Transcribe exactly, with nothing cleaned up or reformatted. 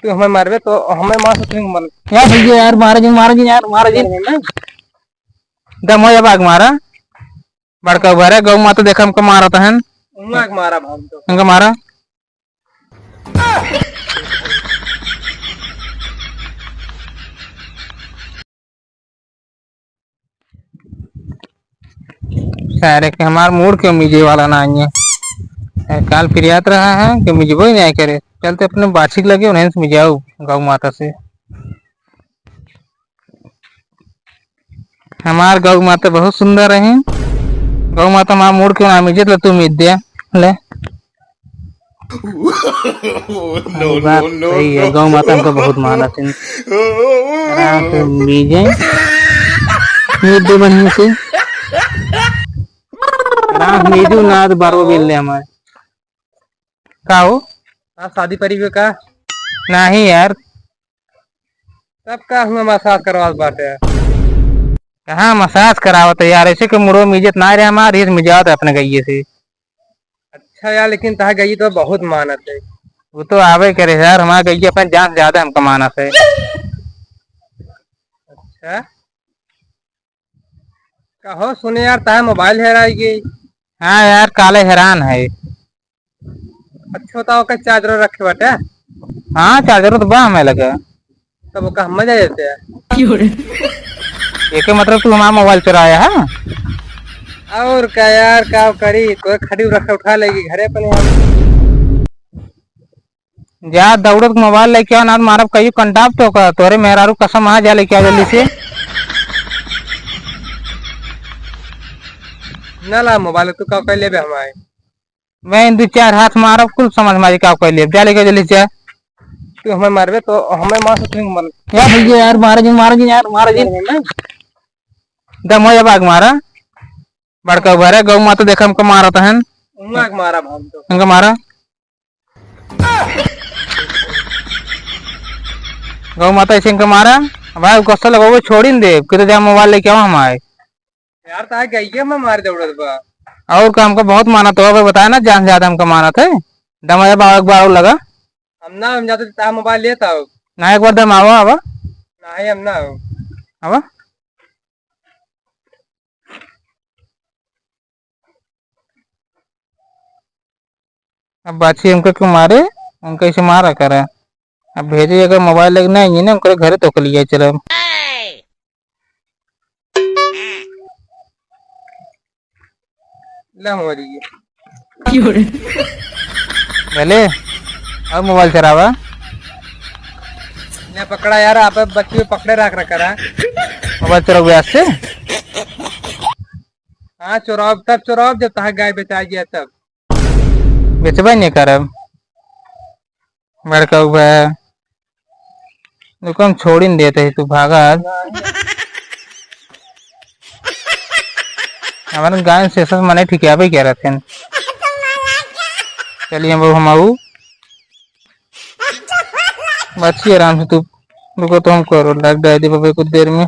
तू हमें मारबे तो हमें मार सकते हैं, मर। यार भैया यार, मारा जिन, मारा जिन यार, मारा जिन। मर गए ना? दम हो जा बाग मारा। बड़का उभा रहे, गौ माता देखा हमका मारत हन। उनका मारा भाग तो। उनका मारा। सारे के हमार मूड के मिजे वाला ना आइए। काल फिरियात रहा है कि मिजबो ही नहीं करे। चलते अपने बाछी के लगे उन्हें से मिजाऊ गौ माता से। हमार गौ माता बहुत सुंदर है। गौ माता हमार मूड के ना मिजे तो तू मिज दे। ले। No, बात no, no, सही है, no। गौ माता हमको बहुत मानत है। आराम से मीजे। मीज दे बढ़िया से। आराम से मीजू ना तो बारह बेल ले हमारे। का हो? हाँ, शादी परी हुए का? नहीं यार। तब का हुआ मसाज करवात बाटे? कहाँ मसाज करावत है यार, ऐसे के मुड़ो में इज्जत ना रहे हमार, ये मिजावत है अपने गइये से। अच्छा यार, लेकिन तहा गइये तो बहुत मानत है। वो तो आवे करे यार, हमार गइये अपन जान से ज्यादा हमका मानत है। अच्छा, कहो सुने यार, तहा मोबाइल हेराई गई। हाँ यार, काले हैरान है। अच्छा, बताओ, का चार्जर रखे बाटे? हाँ, चार्जर तो बा हमें लगे। तब ओका हम मजा देते हैं। क्यों रे? एके मतलब तू हमारा मोबाइल चुराया है? और का यार, का करी, तो खड़ी रख उठा लेगी घरे अपने आप। जा दौड़त मोबाइल लेके आओ, ना मारब कहियो कंटाप तो का, तोरे मेहरारू कसम आ जा, लेके आ जल्दी से। ना ला मोबाइल, तू का कर लेबे हमारे? मैं इन दो चार हाथ मारब, कुल समझ में आ जाई का कर लेब। जा लेके जल्दी जा। तू हमें मारबे तो हमें मार सकते हैं, मर। यार भैया यार, मारा जिन, मारा जिन यार, मारा जिन। दम हो जा बाग मारा। बड़का उभा रहे, गौ माता देखा हमका मारत हन। उनका मारा भाग दो। इनका मारा। गौ माता ऐसे इनका मारा। भाई गुस्सा लगाओ, छोड़ी न दे। किधर जा मोबाइल लेके आओ हम आए। यार, ताहे गइये में मार दौड़त बा। और का हमको बहुत मानत हो, अबे बताया ना, जान से ज्यादा हमको मानत है। दम हो जा, बाबा एक बार और लगा। हम ना, हम जाते, ताहे मोबाइल लेता हो। ना, एक बार दम आवा, आवा। नहीं, हम ना हो। आवा। अब बाछी हमका क्यों मारे, उनका इसे मारा करे। अब भेजे अगर मोबाइल लेके नहीं है ना, उनके घरे तो के लिए चले। ले हमारी ये। क्यों रे? भले, अब मोबाइल चलावा। ले पकड़ा यार, आप बच्ची को पकड़े रख रखा रहा। मोबाइल चलाओ ब्याज से? हाँ, चुराव, तब चुराव, जब तहार गाय बेचा गया तब। बेचबे नहीं करब। बड़का उबा। रुको, हम छोड़ी न देते ही, तू भागा। हमारे गाय से सब मने ठीक है, अबे क्या रहते हैं? चलिए, हम, हम आऊ। बच्ची आराम से तू रुको, तो हम करो, लाग डाल दे बाबा कुछ देर में।